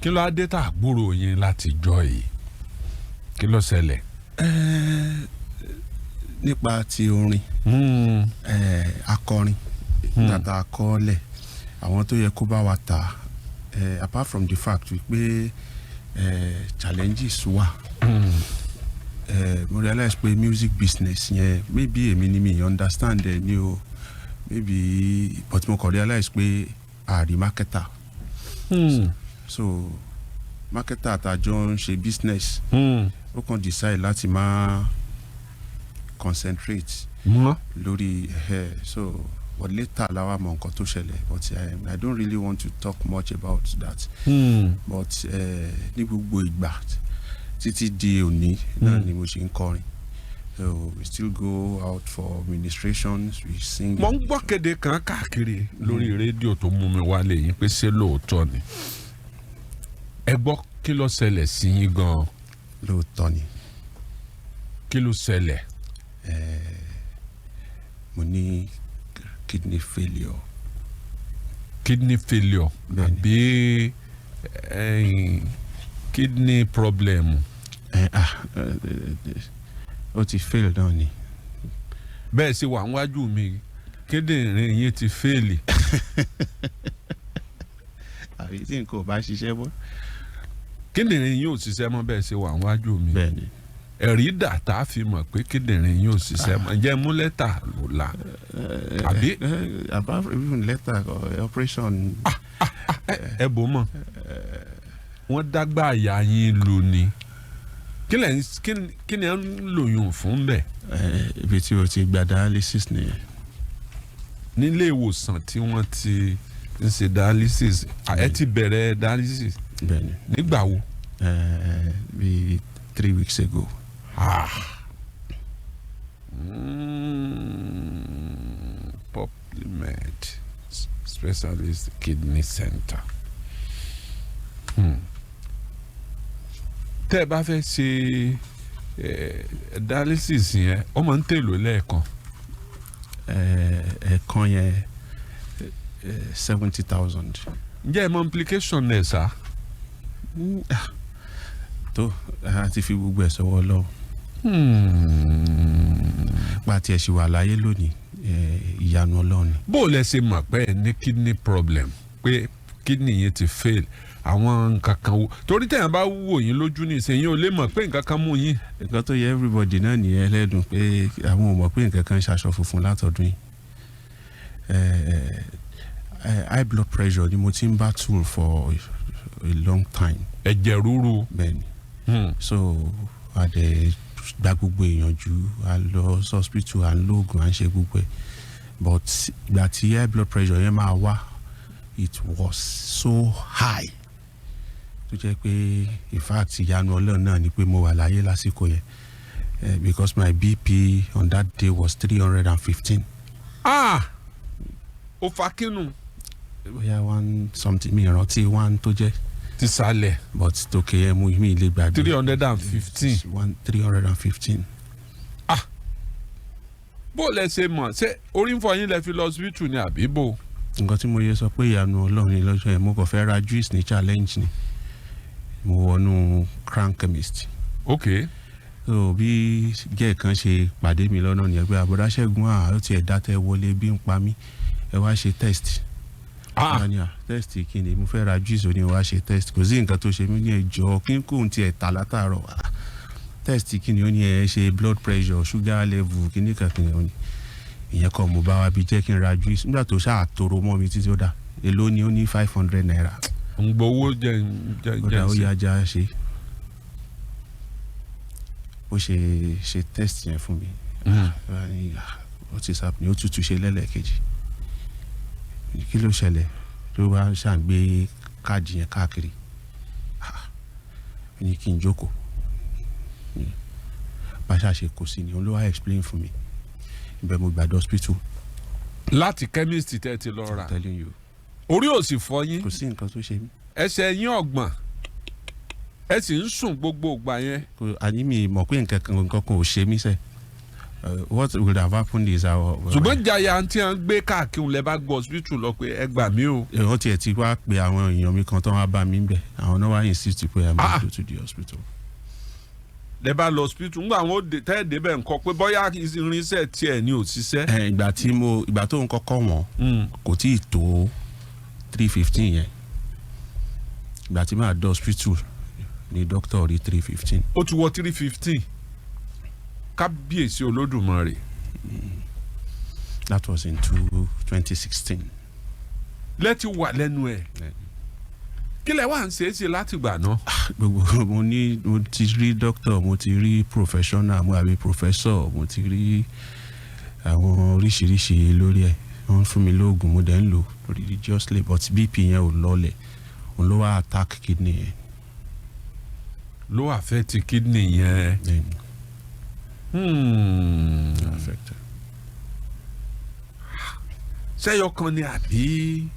Kí ló á dé tá a gbúrò yín láti jọ yìí? Kí ló ṣẹlẹ̀? Nípa ti orin, akọrin tata akọọ́lẹ̀, àwọn tó yẹ kó bá wa tà, apart from the fact wípé challenges wà, mo realize pé music business yẹn, maybe èmi ni mi understand ẹ ní o, maybe, but mo kàn realize pé àrí marketer. So marketer àtàjọ ń ṣe business, ó kàn decide láti máa concentrate mọ́ lórí ẹ. So but later la wá mọ nǹkan tó ṣẹlẹ̀, but I don't really want to talk much about that. But ní gbogbo ìgbà títí di òní náà ni mo ṣe ń kọrin, so we still go out for ministrations, we sing. Mo ń gbọ́ kéde kan káàkiri lórí rédíò tó mú mi wálé yín pé ṣé lóòótọ́ ni? Ẹ gbọ́, kí ló ṣẹlẹ̀ sí yín gan-an? Lóòótọ́ ni. Kí ló ṣẹlẹ̀? Mo ní kidney failure. Kidney failure? Bẹ́ẹ̀ni. Àbí kidney problem? Ó ti fail náà ni. Bẹ́ẹ̀ ṣe wà níwájú mi, kíndìnrín yín ti fail? Àbí tí nǹkan ò bá ṣiṣẹ́ mọ́. Kíndìnrín yín ò ṣiṣẹ́ mọ́ bẹ́ẹ̀ ṣe wà níwájú mi? Bẹ́ẹ̀ni. Ẹ̀rí dà tá a fi mọ̀ pé kíndìnrín yín ò ṣiṣẹ́ mọ́? Ǹjẹ́ mú lẹ́tà ló la àbí? Apart from even letter, operation. Ẹ bò mọ̀, wọ́n dágbà àyà yín lò ní kí lẹ̀ ń kí ni ẹ ń lòyún fún bẹ́ẹ̀? Ibi tí o ti gba dialysis nìyẹn. Nílé ìwòsàn tí wọ́n ti ń ṣe dialysis, ẹ ti bẹ̀rẹ̀ dialysis? Bẹ́ẹ̀ni. Nígbà wo? Bí 3 weeks ago. Ah. Publimed Specialist Kidney Center. Tẹ́ ẹ bá fẹ́ ṣe dialysis yẹn, ó máa ń tèlò lẹ́ẹ̀kan? Ẹ̀ẹ̀kan yẹn, 70,000. Ǹjẹ́ ẹ mọ implication ẹ̀ sá? Tó a ti fi gbogbo ẹ̀ sọ́wọ́ Ọlọ́run. Pa tiẹ̀ ṣì wà láyé lónìí, ìyanu Ọlọ́run ni. Bó o lẹ ṣe mọ̀ pé ẹ ní kidney problem, pé kidney yẹn ti fail? Àwọn nǹkan kan wo? Torí tẹ̀yàn bá wò yín lójú ní ìsẹ̀yìn, ò lè mọ̀ pé nǹkan kan mú yín. Nǹkan tó yẹ everybody náà nìyẹn lẹ́dùn pé àwọn ò mọ̀ pé nǹkan kan ń ṣaṣọ funfun látọdún yìí. High blood pressure ni mo ti ń battle for a long time. Ẹ̀jẹ̀ ríru? Bẹ́ẹ̀ni. So a dẹ̀ gba gbogbo ìyànjú, a lọ sí hospital, à ń lóògùn, à ń ṣe gbogbo ẹ̀, but ìgbà tí high blood pressure yẹn máa wá, it was so high tó jẹ́ pé in fact, ìyanu Ọlọ́run náà ni pé mo wà láyé lásìkò yẹn, because my BP on that day was 315. Ah, ó fa kínú? Bóyá one something, mi ìrántí one tó jẹ́. Ti sàlẹ̀? But tòkè yẹn mú mi lè gbàgbé. 315? One 315. Bó o lẹ ṣe mọ̀? Ṣé orí ń fọ yín lẹ fi lọ hospital ni àbí bò? Nǹkan tí mo yẹ sọ pé ìyanu Ọlọ́run ni, lọ́jọ́ yẹn mo kàn fẹ́ ra juice ní Challenge ni, mo wọnú Crown Chemist. So bí gẹ́ẹ̀ kan ṣe pàdé mi lọ́nà nìyẹn pé, "Àbọ̀dá Ṣẹ́gun, à ó tiẹ̀ dá tẹ́ wọlé, bí ń pa mí, ẹ wá ṣe test." Ah. Wọ́n ní, "À, test kí ni?" "Mo fẹ́ ra juice." Ó ní, "Wá ṣe test, kò sí nǹkan tó ṣe mí." Ní ẹjọ́ kí n kóun tiẹ̀ tà látàárọ̀. "Ah, test kí ni?" Ó ní, "Ẹ ṣe blood pressure, sugar level, kíní kan kìnìún." Ó ní, "Ìyẹn kọ́, mo bá wa bí jẹ́ kí n ra juice." Nígbà tó ṣáà toro mọ́ mi títí, ó dà, èló ni? Ó ní ₦500. Ń gbowó jẹ jẹ. Ó dà, ó jẹ yá, já ṣe. Ó ṣe ṣe test yẹn fún mi. Wá ní, "Ah, what is happening?" Ó tutù ṣe lẹ́lẹ́kejì, kí ló ṣẹlẹ̀? Ló bá ṣàǹgbé káàdì yẹn káàkiri. Ah, ó ní kí n jókòó. Bá ṣàṣe kò sí ni òun ló wá explain fún mi. Ibẹ̀ mo gbàdọ̀ hospital. Láti chemist tẹ́ ti lọ rà? I'm telling you. Orí ò sì fọ́ yín? Kò sí nǹkan tó ṣe mí. Ẹsẹ̀ yín ọ̀gbọ̀n, ẹ sì ń sùn gbogbo ìgbà yẹn? Kò àní mi mọ̀ pé nǹkan kan ò ṣe mí sẹ́. What would have happened is our. Ṣùgbọ́n jaya tí wọ́n gbé káàkiri lẹ́ bá gbọ́ hospital lọ pé ẹ gbà mí o. Wọ́n tiẹ̀ ti wá pe àwọn èèyàn mi kan tó wá bá mi bẹ̀, àwọn náà wá insist pé I must go to the hospital. Lẹ́ bá lọ hospital ńgbà wọn ó tẹ́ ẹ̀ débẹ̀ ńkọ́, pé bóyá irinṣẹ́ tiẹ̀ ni ò ṣiṣẹ́? Ẹ, ìgbà tí mo ìgbà tó ń kọ́kọ́ wọ̀n, kò tí ì tó 315 yẹn. Ìgbà tí màá dé hospital ni doctor rí 315. Ó ti wọ 315. Kábíyèsí Olódùmarè. That was in 2016. Lẹ́tí wà lẹ́nu ẹ̀, kí lẹ wà ń ṣe é ṣe látìgbà náà? Gbogbo mo ní, mo ti rí doctor, mo ti rí professional, mo àbí professor, mo ti rí àwọn oríṣiríṣi lórí ẹ̀. Wọ́n fún mi lóògùn, mo dẹ̀ ń lò religiously, but BP yẹn ò lọlẹ̀. Òun ló wá attack kidney yẹn. Ló affect kidney yẹn? Then affect. Sẹ́yọ kan ni àbí?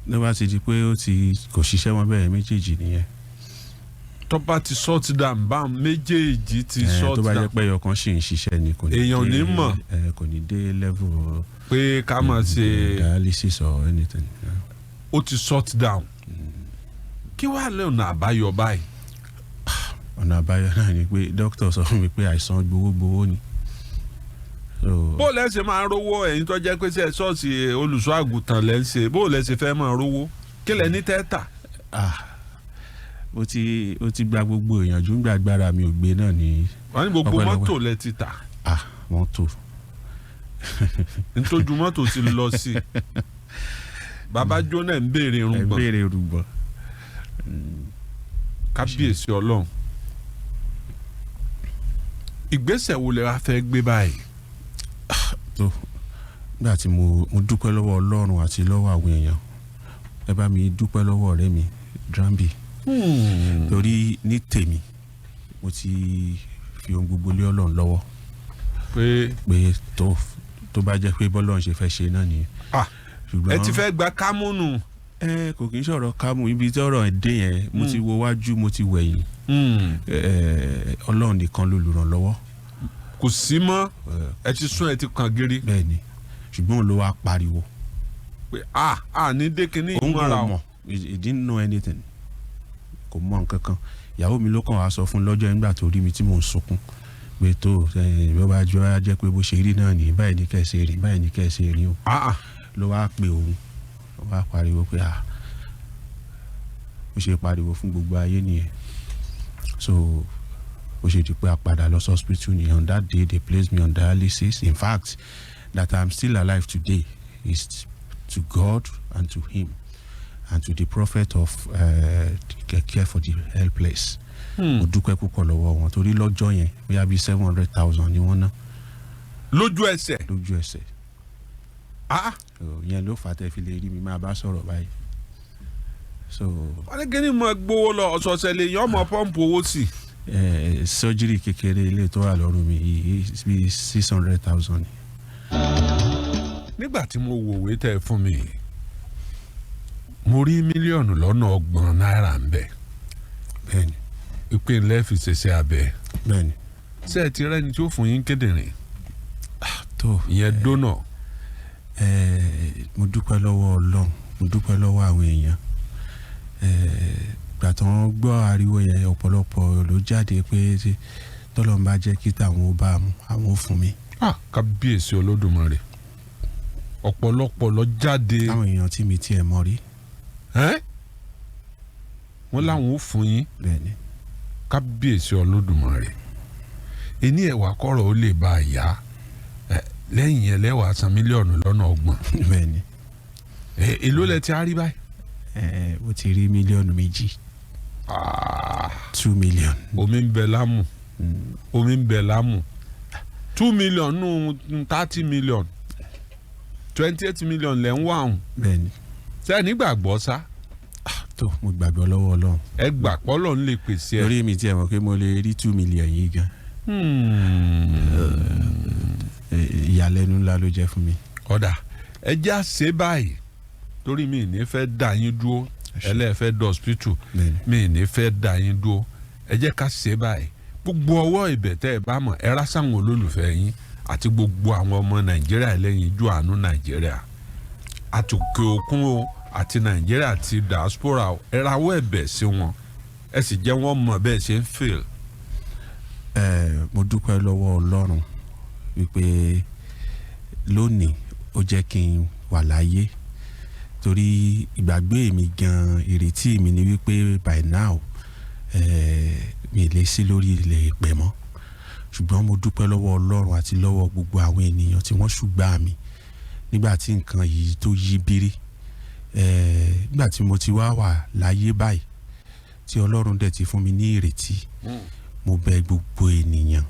Ló bá ti di pé ó ti kò ṣiṣẹ́ mọ́ bẹ́ẹ̀, méjèèjì nìyẹn. Tó bá ti shut down bá méjèèjì ti shut tó bá jẹ́ down. Pé ẹyọ kan ṣì ń ṣiṣẹ́ ni, kò ní Èèyàn ò ní mọ̀. Kò ní dé level pé ká máa ṣe dialysis or anything. Yeah. Ó ti shut down. Kí wàá lọ́nà àbáyọ báyìí? Ọ̀nà àbáyọ náà ni pé doctor sọ fún mi pé àìsàn gbowógbowó ni. So, Bó lẹ́ ṣe máa rówó, ẹ̀yin tó jẹ́ pé ṣe ṣọ́ọ̀ṣì olùṣọ́ àgùntàn lẹ́ ń ṣe, bó lẹ́ ṣe fẹ́ máa rówó? Kí lẹ́ ní tẹ́tà? Ah, mo ti gba gbogbo ìyànjú ń gba agbára mi ò gbé náà ní. Wọ́n ní gbogbo Ọpẹ́lọpẹ́. mọ́tò lẹ ti tà. Ah, mọ́tò. Ntójú mọ́tò ti lọ sí bàbá jóná ń béèrè Ẹ irùngbọ̀n. Béèrè rúgbọ̀n. Kábíyèsí Ọlọ́run. Ìgbésẹ̀ wo lẹ wá fẹ́ gbé báyìí? Tó nígbà tí mo dúpẹ́ lọ́wọ́ Ọlọ́run àti lọ́wọ́ àwọn èèyàn, ẹ bá mi dúpẹ́ lọ́wọ́ ọ̀rẹ́ mi Drambi, torí ní tèmi, mo ti fi ohun gbogbo lé Ọlọ́run lọ́wọ́ pé pé tó bá jẹ́ pé bọ́lọ́run ṣe fẹ́ ṣe náà nìyẹn. Ah, ṣùgbọ́n ẹ ti fẹ́ gba kámúnù. Ẹ kò kí n sọ̀rọ̀ kámú. Ibi tí ọ̀rọ̀ ẹ̀ dé yẹn, mo ti wo wájú, mo ti wẹ̀yìn. Ọlọ́run nìkan lolùrànlọ́wọ́. Kò sí mọ́, ẹ ti sún, ẹ ti kàn gírí. Bẹ́ẹ̀ ni, ṣùgbọ́n òun ló wá pariwo. Pé a a ní dé kínní Òun ìmọ̀ra kò o. mọ̀. He didn't know anything, kò mọ̀ nǹkan kan. Ìyàwó mi ló kàn wá sọ fún lọ́jọ́ nígbà tó rí mi tí mò ń sunkún pé tó bí ó bá jọ á jẹ́ pé bó ṣe rí náà ní báyìí, ní kẹ́ ẹ ṣe rí báyìí, ní kẹ́ ẹ ṣe rí o. Ah, ah. Ló wá pe òun, ló wá pariwo pé à ó ṣe pariwo fún gbogbo ayé nìyẹn. So ó ṣe di pé a padà lọ sí hospital nìyẹn. On that day they placed me on dialysis. In fact, that I'm still alive today is to God and to him and to the prophet of Care for the Helpless. Mo dúpẹ́ púpọ̀ lọ́wọ́ wọn, torí lọ́jọ́ yẹn, bóyá bíi 700,000 ni wọ́n ná. Lójú ẹsẹ̀? Lójú ẹsẹ̀. Ah. So, ìyẹn ló fà á tẹ́ fi lè rí mi máa bá sọ̀rọ̀ báyìí. So Wọ́n ní kí ni mo gbowó lọ, ọ̀sọ̀ọ̀sẹ̀ lè yàn ọmọ pọ́ǹpù owó sí. Surgery kékeré ilé tó wà lọ́rùn mi yìí bíi 600,000. Nígbà tí mo wòwe tẹ́ ẹ fún mi, mo rí 30 mílíọ̀nù náírà ń bẹ̀. Bẹ́ẹ̀ni. Ìpínlẹ̀ fi ṣẹṣẹ abẹ. Bẹ́ẹ̀ni. Ṣé ẹ ti rẹ́ni tí ó fún yín kíndìnrín? Tó Ìyẹn dónà. Mo dúpẹ́ lọ́wọ́ Ọlọ́run, mo dúpẹ́ lọ́wọ́ àwọn èèyàn. Gbà tí wọ́n gbọ́ ariwo yẹn, ọ̀pọ̀lọpọ̀ ló jáde pé tọ́lọ́run bá jẹ́ kí tàwọn ó bá a mú, àwọn ó fún mi. Ah, kábíyèsí Olódùmarè. Ọ̀pọ̀lọpọ̀ lọ jáde. Táwọn èèyàn tí mi tiẹ̀ mọ̀ rí. Ẹ́, wọ́n láwọn ó fún yín? Bẹ́ẹ̀ni. Kábíyèsí Olódùmarè. Ení ẹ̀wà kọ̀rọ̀ ó lè bá a yá ẹ, lẹ́yìn yẹn lẹ́wàá san 30 mílíọ̀nù. Bẹ́ẹ̀ni. Ẹ, èló lẹ ti á rí báyìí? Ó ti rí 2 mílíọ̀nù. Ah, 2 million. Omi ń bẹ lámù, omi ń bẹ lámù. 2 million nù 30 million, 28 million lẹ́ ń wá ọ̀hún. Bẹ́ẹ̀ni. Sẹ́ni gbàgbọ́ sá? Tó, mo gbàgbọ́ lọ́wọ́ Ọlọ́run. Ẹ gbà pọ́lọ́ ń lè pèsè ẹ. Lórí mi tiẹ̀ mọ̀ pé mo lè rí 2 million yìí gan. Ìyàlẹ́nu ńlá ló jẹ́ fún mi. Ọ̀dà, ẹ jẹ́ àṣẹ báyìí, torí mi ì ní fẹ́ dá yín dúró. Ẹlẹ́fẹ́ dọ̀ hospital. Mi ì ní fẹ́ dá yín dúró. Ẹ jẹ́ ká ṣe báyìí. Gbogbo ọwọ́ ibẹ̀ tẹ́ ẹ bá mọ̀, ẹ rá sáwọn olólùfẹ́ yín. Àti gbogbo àwọn ọmọ Nàìjíríà lẹ́yìn ojú àánú Nàìjíríà àtòkè òkun o, àti Nàìjíríà àti diaspora o, ẹ rawọ́ ẹ̀bẹ̀ sí wọn, ẹ sì jẹ́ wọ́n mọ̀ bẹ́ẹ̀ ṣe ń feel. Mo dúpẹ́ lọ́wọ́ Ọlọ́run wípé lónìí ó jẹ́ kí n wà láyé, torí ìgbàgbé mi gan, ìrètí mi ni wípé by now mi lè sí lórí ilẹ̀ ìpẹ́ mọ́. Ṣùgbọ́n mo dúpẹ́ lọ́wọ́ Ọlọ́run àti lọ́wọ́ gbogbo àwọn ènìyàn tí wọ́n ṣùgbà mi nígbà tí nǹkan yìí tó yí bírí. Nígbà tí mo ti wá wà láyé báyìí, tí Ọlọ́run dẹ̀ ti fún mi ní ìrètí, mo bẹ̀ gbogbo ènìyàn.